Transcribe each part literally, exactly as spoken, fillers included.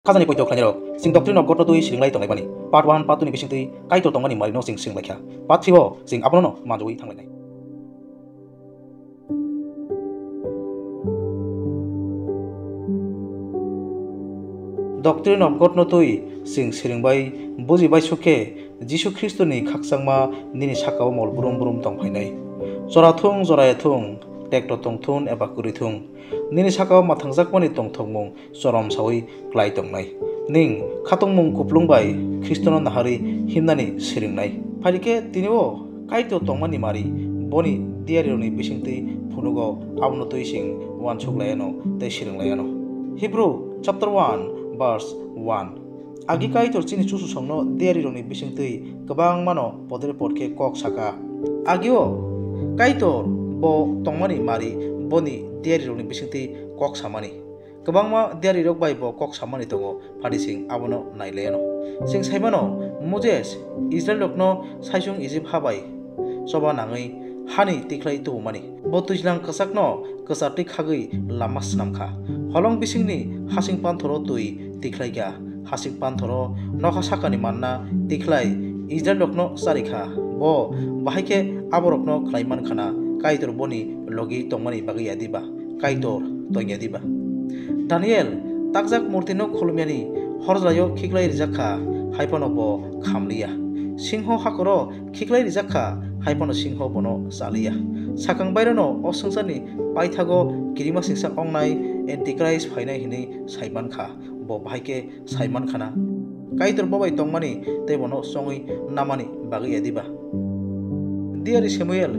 Khajani poito khlainai rok, chwng Doctrine of God no twi siringlai tonglaimani. Part one, part two ni bisingtwi Kaitor tongmani mari no chwng siringlaikha. Part three o chwng abono no manjui thanglainai. Doctrine of God no twi chwng siringbai bujibai sukhe Jisu Khristoni khakchangma nini sakao mol brum brum tongphainai. Jora thung, jora ya thung, tekto tongthun eba kwrwi thung, nini sakao mathangjakmani tongthokmung chorom saui klai tongnai. Ning khatungmung kuplung bai Khristono naharwi himnani siringnai. Phaikhe tini o Kaitor tongmani mari boni diyarirokni bisingtwi phunugo, abono twi chwng uansuk laiano tei siring laiano. Hebrew chapter one verse one. Agi Kaitor chini chuchusongno diyarirokni bisingtwi kwbangmano podre pod khe kok saka. Agio Kaitor bo tongmani mari boni diyarirokni bisingtwi kok samani. Kwbangma diyarirok bai bo kok samani tongo, phadi chwng abono nai laiano. Chwng saimano, Moses Israilrokno saichung Ijip ha bai choba nangwi hani tikhlai tubumani. Bo twijlang kwchakno kwchartwi khagwi lama swnam kha. Holong bisingni hasing panthoro twi tikhlai kha. Hasing panthoro nokha sakani manna tikhlai Israilrokno chari kha. Bo bahai khe aborokno khlai man khana, Kaitor boni logi tongmani bagwi ya diba? Kaitor tongya diba? Daniel takjak murtino khulumyani horjlaio khiklai rijak kha, hai phano bo khamliya. Singho hakoro khiklai rijak kha, hai phano singho bono chaliya. Sakang bairano o swngcharni paithago kirima singsa ongnai Antichrist phainai hinwi sai man kha. Bo bahai khe sai man khana, Kaitor bo bai tongmani tei bono chongwi namani bagwi ya diba? Diyari Samuel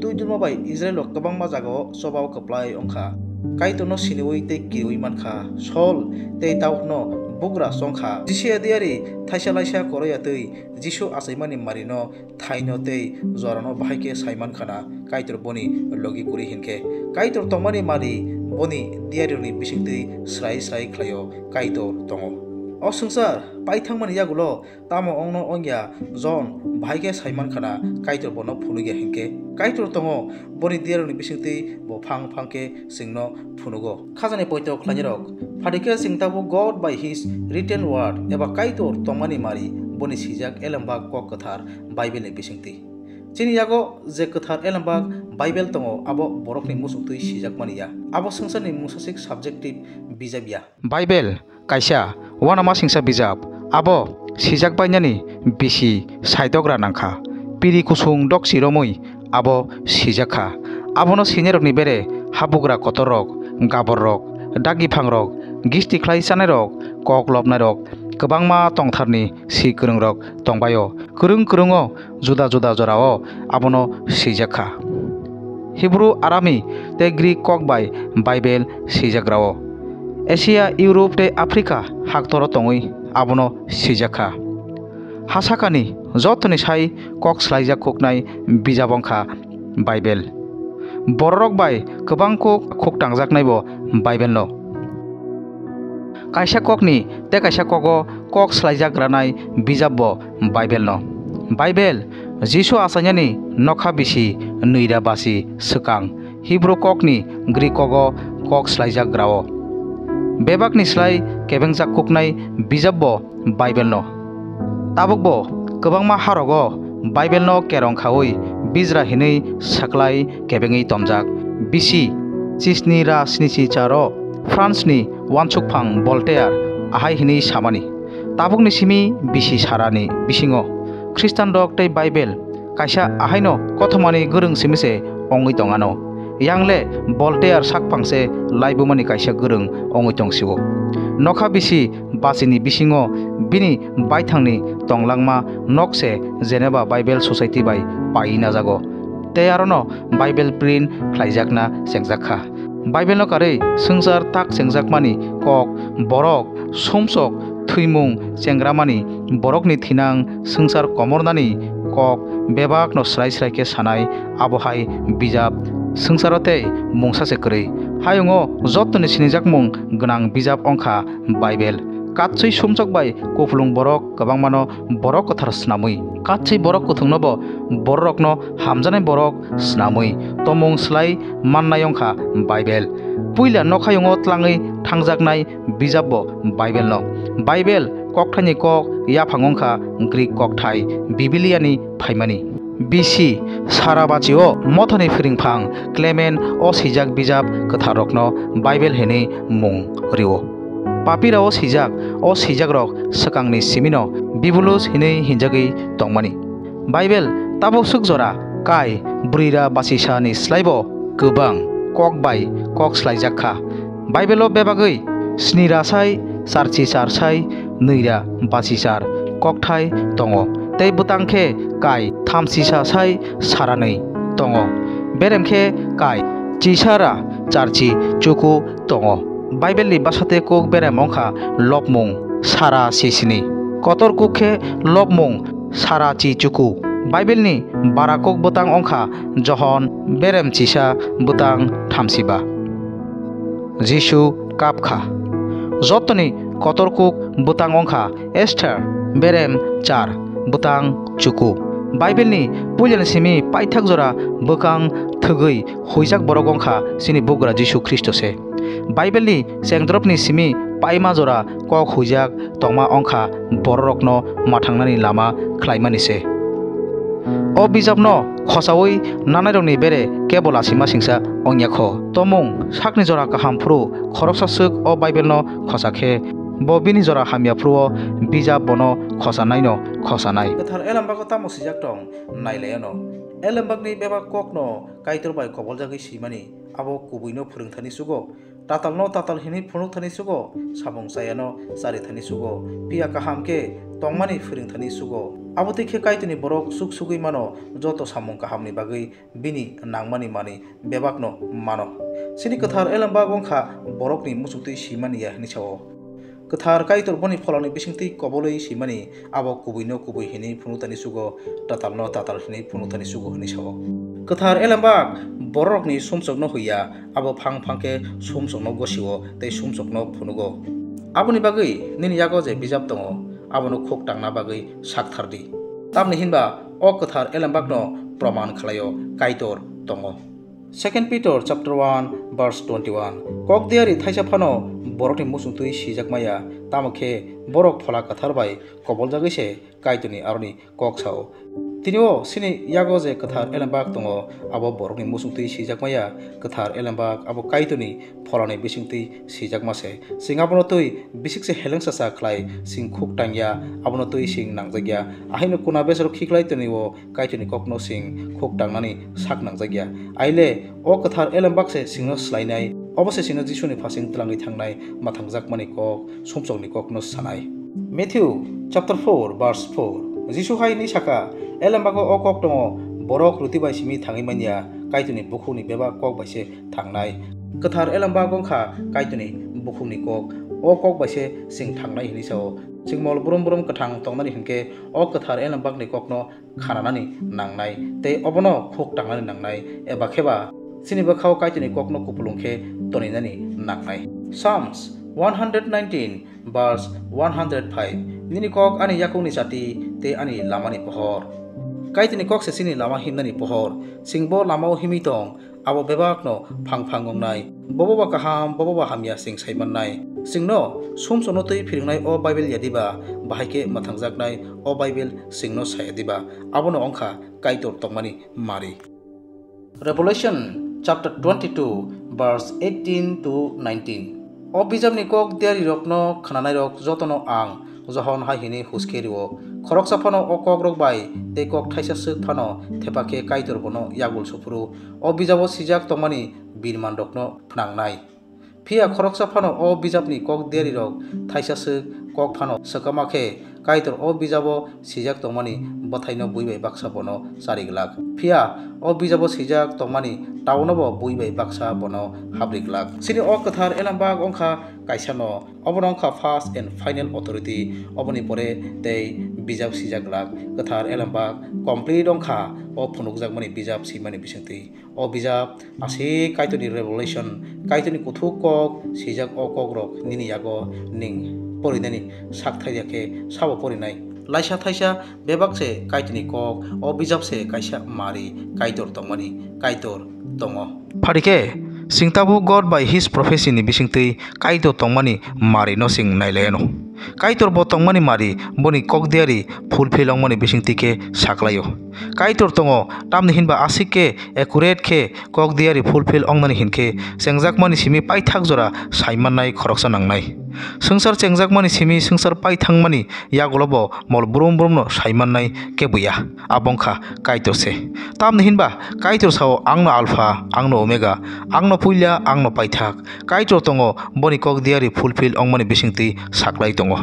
twi dulma bai Israilo kwbangma jagao chobao kwplai wng kha. Kaitorno siniui tei kiriui man kha. Sol tei Daudno bugra chong kha. Jisiya diyari thaisa laisa koroya twi Jisu achaimani marino thaino tei jorano bahai khe sai man khana, Kaitor boni logi kwrwi hinkhe. Kaitor tongmani mari boni diyarirokni bisingtwi srai srai khlaio, Kaitor tongo. O swngchar paithangmani yagulo tamo ongno ongya, Jon bahai khe sai man khana, Kaitor bono phunukya hinkhe. Kaitor tongo, boni diyarokni bisingtwi bo phang phang khe chwngno phunugo. Khajani poito khlainai rok, phadi khe chwng tabuk God by his written word eba Kaitor tongmani mari boni sijak elembak kok kwthar Bible ni bisingtwi. Chini yago je kwthar elembak Bible tongo, abo borokni muchungtwi sijakmani ya. Abo swngcharni mungsasik subjective bijap ya. Bible kaisa uanamasingcha bijap, abo sijak bainani bisi saidogra nangkha. Piri kusung doksi romwi abo sijak kha. Abono sinairokni bere habugra kotorrok, gaborrok, dagiphangrok, gisti khlai chanairok, kok lobnairok, kwbangma tongtharni si kwrwngrok tongbaio. Kwrwng kwrwngo juda juda jorao abono swijak kha. Hebrew, Arami tei Greek kok bai Bible swijakrao Asia, Europe tei Africa haktoro tongwi abono swijak kha. Ha sakani jotoni sai kok swlaijak khuknai bijap wng kha Bible. Bororok bai kwbang kuk khuk tangjaknaibo Bible no. Kaisa kokni tei kaisa kogo kok swlaijak granai bijapbo Bible no. Bible Jisu achainani nokha bisi nwira basi swkang, Hebrew kokni Greek kogo kok swlaijak grao. Bebakni slai kebengjak kuknai bijapbo Bible no. Tabukbo kwbangma harogo Bible no kerong khaui bijra hinwi swklai kebengwi tomjak. Bisi chisni ra snichi charo France ni wansukphang Voltaire ahai hinwi samani, tabukni simi bisi sarani bisingo Khristanrok tei Bible kaisa ahaino kothomani gwrwng simi se ongwi tong ano. Yangle Voltaire sakphang se laibumani kaisa gwrwng ongwi tong sio. Nokha bisi bachini bisingo bini baithangni tonglangma nok se Geneva Bible Society bai paiwi najago. Tei arono Bible print khlaijakna chengjak kha. Bible no karwi swngchar tak chengjakmani kok, borok, sumsok, thwimung, chengramani, borokni thinang, swngchar komornani kok bebakno srai srai khe sanai, abo hai bijap swngcharo tei mungsa se kwrwi. Hayungo jottoni sinijakmung gwnang bijap wng kha Bible. Katswi sumsok bai kupulung borok kwbangmano borok kwthar snamwi, katswi borok kwthwngnobo bororokno hamjaknai borok snamwi tomung slai mannai wngkha Baibel. Puila nokhayungo tlangwi thangjaknai bijapbo Baibelno. Baibel kokthaini kok yaphang wngkha Greek kokthai Bibiliani phaimani. B C sara bachio mothani phwrwngphang Clement o swijak bijap kwtharrokno Baibel hinwi mung rio. Papira o swijak, o swijakrok swkangni simino Bibulus hinwi hinjagwi tongmani. Baibel tabuk swk jora kai brwira bachisani slaibo kwbang kok bai kok slaijak kha. Baibelo bebagwi snira sai charchi char sai nwira bachichar kokthai tongo, tei bwtang khe kai thamchisa sai saranwi tongo, berem khe kai chisara charchi chuku tongo. Baibelni bwsate kuk berem wngkha lobmung sara chisini, kotor kuk khe lobmung sara chi chuku. Baibelni bara kuk bwtang wngkha Johon berem chisa bwtang thamsiba. Jisu kap kha. Jotoni kotor kuk bwtang wngkha Esther berem char bwtang chuku. Baibelni puilani simi paithak jora bwkang thwgwi huijak borok wngkha chini bugra Jisu Khristo se. Baibelni chengdropni simi paima jora kok huijak tongma wngkha bororokno mathangnani lama khlaimani se. O bijapno khosaui nanairokni bere kebo lasima singsa wngya kho. Tomung sakni jora kaham phuru khoroksa swk o Baibelno khosa khe, bo bini jora hamya phuru o bijap bono khosanaino khosanai. Kwthar Elembago tamo swijak tong? Nailaiyano. Elembakni bebak kokno Kaitor bai koboljagwi swimani, abo kubuino phwrwngthani chugo. Tatalno tatal hinwi phunukthani chugo, samung chayano charithani chugo, phiya kaham khe tongmani phwrwngthani chugo. Abo twi khe Kaitorni borok chuk sugwi mano, joto samung kahamni bagwi bini nangmani manwi bebakno mano. Chini kwthar Elembak wngkha borokni muchungtwi swimani ya hwnwi sao. Kwthar Kaitor boni pholani bisingtwi kobolwi swimani, abo kubuino kubui hinwi phunukthani chugo, tatalno tatal hinwi phunukthani chugo hwnwi sao. Kwthar Elembak bororokni sumsokno huiya, abo phang phang khe sumsokno gosio tei sumsokno phunugo. Aboni bagwi nini yago je bijap tongo, abono khuk tangna bagwi sakthar di. Tamni hinba o kwthar Elembakno proman khlaio Kaitor tongo. Second Peter chapter one verse twenty-one. Kok diari thaisa phano borokni muchungtwi swijak maya, tamo khe borok Phola Kwthar bai koboljagwi se Kaitorni aroni kok sao. Tini o chini yago je kwthar Elembak tongo, abo borokni muchungtwi swijak maya, kwthar Elembak abo Kaitorni pholani bisingtwi swijak ma se. Chwng abono twi bisik se helengsa sa khlai, chwng khuk tangya, abono twi chwng nangjakya. Ahaino kuna besero khiklai tini o Kaitorni kokno chwng khuk tangnani sak nangjakya. Aile o kwthar Elembak se chwngno swlainai, obo se chwngno Jisuni phasing twlangwi thangnai, mathangjakmani kok, sumsokni kokno sanai. Matthew chapter four verse four. Jisu hai hwnwi saka, Elembago o kok tongo, borok roti bai simi thangwi manya, Kaitorni bukhukni bebak kok bai se thangnai. Kwthar Elembak wngkha Kaitorni bukhukni kok, o kok bai se chwng thangnai hwnwi sao. Chwng mol brum brum kwthang tongnani hwnkhe o kwthar Elembakni kokno khananani nangnai tei obono khuk tangnani nangnai, eba kheba chini bwkhao Kaitorni kokno kupulung khe toninani nangnai. Psalms one hundred nineteen verse one hundred five. Nini kok ani yakungni chati tei ani lamani pohor. Kaitorni kok se chini lama himnani pohor. Chwng bo lamao himwi tong, abo bebakno phang phang wngnai. Bobo ba kaham, bobo ba hamya chwng sai mannai. Chwngno sumsokno twi phiringnai o Bible ya diba, bahai khe mwthangjaknai o Bible chwngno saya diba, abono wngkha Kaitor tongmani mari. Revelation chapter twenty-two verse eighteen to nineteen. O bijapni kok diarirokno khnanairok jotono ang Johon hai hwnwi huske rwo, khoroksa phano o kokrok bai tei kok thaisa swk phano thepa khe Kaitor bono yagul su phuru o bijabo swijak tongmani birmanrokno phnangnai. Phiya khoroksa phano o bijapni kok diarirok thaisa swk kok phano swkama khe Kaitor o bijabo swijak tongmani bwthaino bui bai baksa bono chari glak. Phiya o bijabo swijak tongmani taonobo bui bai baksa bono habri glak. Chini o kwthar Elembak wngkha kaisano, obono wngkha first and final authority, oboni pore tei bijap swijak glak. Kwthar Elembak complete wngkha o phunukjakmani bijap swimani bisingtwi. O bijap aswk Kaitorni revelation, Kaitorni kuthuk kok swijak o kokrok nini yago ning porinani sak thaiya khe sabo porinai. Laisa thaisa bebak se Kaitorni kok, o bijap se kaisa mari Kaitor tongmani Kaitor tongo. Phari khe, chwng tabuk God by His prophecy ni bisingtwi Kaitor tongmani mari no chwng nailaiyano. Kaitor bo tongmani mari boni kok diari fulfill wngmani bisingtwi khe saklaio. Kaitor tongo, tamni hinba aswk khe accurate khe kok diari fulfill wngnani hinkhe chengjakmani simi paithak jora saimannai khoroksa nangnai. Swngchar chengjakmani simi swngchar paithangmani yagulo bo mol brum brumno saimannai kebo ya. Abo wngkha Kaitor se. Tamni hinba Kaitor sao, "Angno Alpha, angno Omega, angno puila, angno paithak." Kaitor tongo, boni kok diari fulfill wngmani bisingtwi saklai tongo.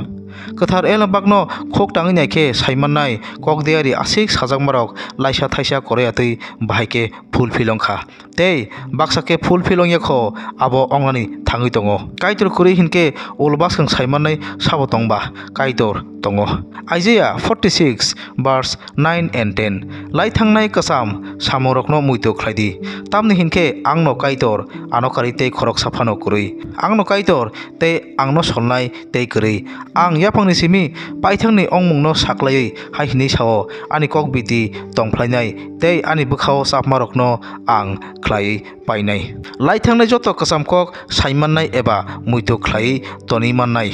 Kwthar elembakno khuk tangwi nai khe saimannai kok diari aswk sajakmarok laisa thaisa koroya twi bahai khe fulfill wngkha. Tei baksa khe fulfill wngya kho, abo wngnani thangwi tongo. Kaitor kwrwi hinkhe ul bwskang saimannai sabo tongba Kaitor tongo. Isaiah forty six verse nine and ten, "Lai thangnai kwcham samungrokno muitu khlai di, tamni hinkhe angno Kaitor ano karwi tei khoroksa phano kwrwi. Angno Kaitor tei angno solnai tei kwrwi. Ang yaphangni simi paithakni ongmungno saklaiwi hai hwnwi sao, 'Ani kok biti tongphlainai tei ani bwkhao chapmarokno ang khlaiwi painai.' Lai thangnai joto kwcham kok saimannai eba muitu khlaiwi tonwi mannai.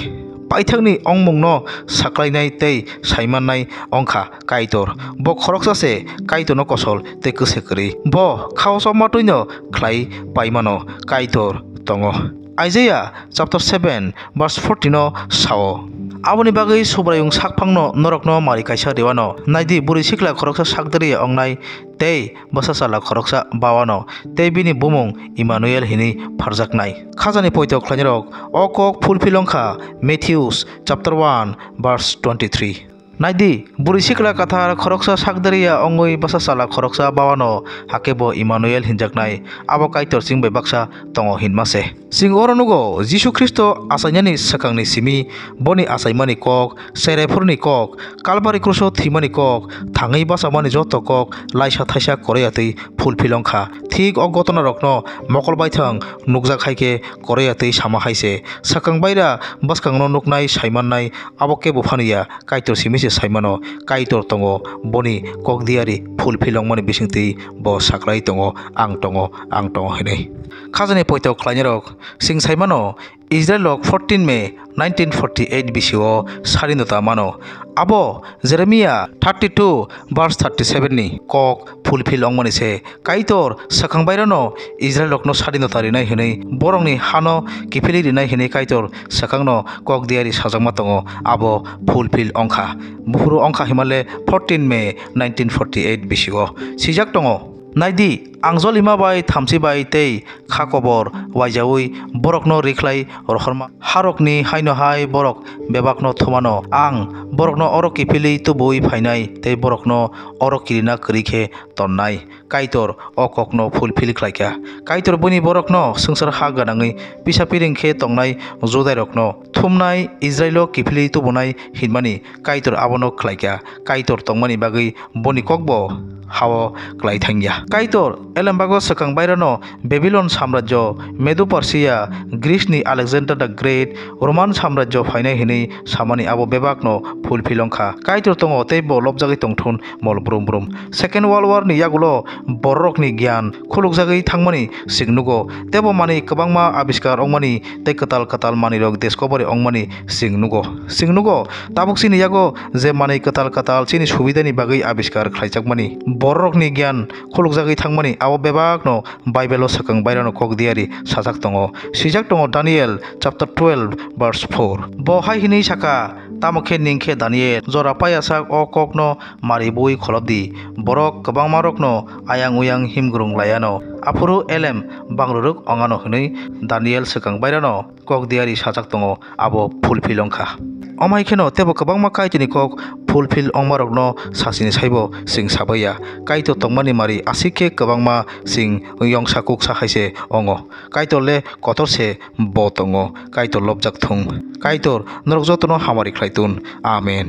Paithakni ongmungno saklainai tei saimannai wngkha Kaitor. Bo khoroksa se Kaitorno kosol tei kwse kwrwi. Bo khao chopma twino khlai paimano Kaitor tongo. Isaiah chapter seven verse fourteen o sao, "Aboni bagwi Subraiyung sakphangno norokno mari kaisa rwano. Naidi, bwrwi sikla khoroksa sakdariya wngnai tei bwsa chwla khoroksa bawano, tei bini bumung Immanuel hwnwi pharjaknai." Khajani poito khlainairok, o kok fulfill wngkha Matthews chapter one verse twenty-three. Naidi, bwrwi sikla kwthar khoroksa sakdariya wngwi bwsa chwla khoroksa bawano, hakhe bo Immanuel hinjaknai, abo Kaitor chwng bai baksa tongo hinma se. Chwng oro nugo, Jisu Khristo achainani swkangni simi, boni achaimani kok, cheraiphurni kok, Kalbari kruso thwimani kok, thangwi bachamani joto kok laisa thaisa koroya twi fulfill wngkha. Thik o gotonarokno mokol baithang nukjak hai khe koroya twi sama hai se. Swkang baira bwskangno nuknai saimannai, abo kebo phano ya, Kaitor simi se saimano, Kaitor tongo, boni kok diari fulfill wngmani bisingtwi bo saklai tongo, "Ang tongo, ang tongo," hinwi. Khajani poito khlainairok, chwng saimano, Israel rok fourteen May nineteen forty-eight bisio sadinota mano. Abo Jeremiah thirty-two verse thirty-seven ni kok fulfill wngmani se. Kaitor swkang bairano Israel rokno sadinota rinai hwnwi, borokni hano kiphilwi rinai hwnwi Kaitor swkangno kok diari sajakma tongo, abo fulfill wngkha. Buphuru wngkha himale fourteen May nineteen forty-eight bisio. Sijak tongo, "Naidi, ang jolima bai thamchi bai tei kha kobor waijaui borokno rikhlai rohorma. Harokni haino hai borok bebakno thumano. Ang borokno oro kiphilwi tubuwi phainai tei borokno oro kirina kwrwi khe tonnai." Kaitor o kokno fulfill khlaikha. Kaitor buini borokno swngchar ha gwnangwi pisa piring khe tongnai Judairokno thumnai, Israilo kiphilwi tubunai hinmani Kaitor abono khlaikha. Kaitor tongmani bagwi boni kokbo hao klai thangya. Kaitor elembago swkang bairano Babylon samrajyo, Medo Persia, Greece ni Alexander the Great, Roman samrajyo phainai hwnwi samani abo bebakno fulfill wngkha. Kaitor tongo tei bo lobjagwi tongthun mol brum brum. Second World War ni yagulo bororokni giyan khulukjagwi thangmani chwng nugo, tei bo manwi kwbangma abiskar wngmani tei kwtal kwtal manwirok deskobori wngmani chwng nugo. Chwng nugo, tabuk chini yago je manwi kwtal kwtal chini subidani bagwi abiskar khlaijakmani, bororokni giyan khulukjagwi thangmani, abo bebakno Bible-o swkang bairano kok diari sajak tongo. Swijak tongo Daniel chapter twelve verse four. Bo hai hwnwi saka, "Tamo khe ning khe Daniel, jora payasak o kokno mari bui kholop di. Borok kwbangmarokno ayang uyang himgrung laiano, aphuru elem bangruruk ongano," hwnwi Daniel swkang bairano kok diari sajak tongo, abo fulfill wngkha. Omo hai kheno teibo kwbangma Kaitorni kok fulfill wngmarokno sachini saibo chwng sabaiya. Kaitor tongmani mari aswk khe kwbangma chwng yongsa kuksa hai se wngo. Kaitor le kotor se bo tongo. Kaitor lobjak thung. Kaitor norok jotono hamari khlai tun. Amen.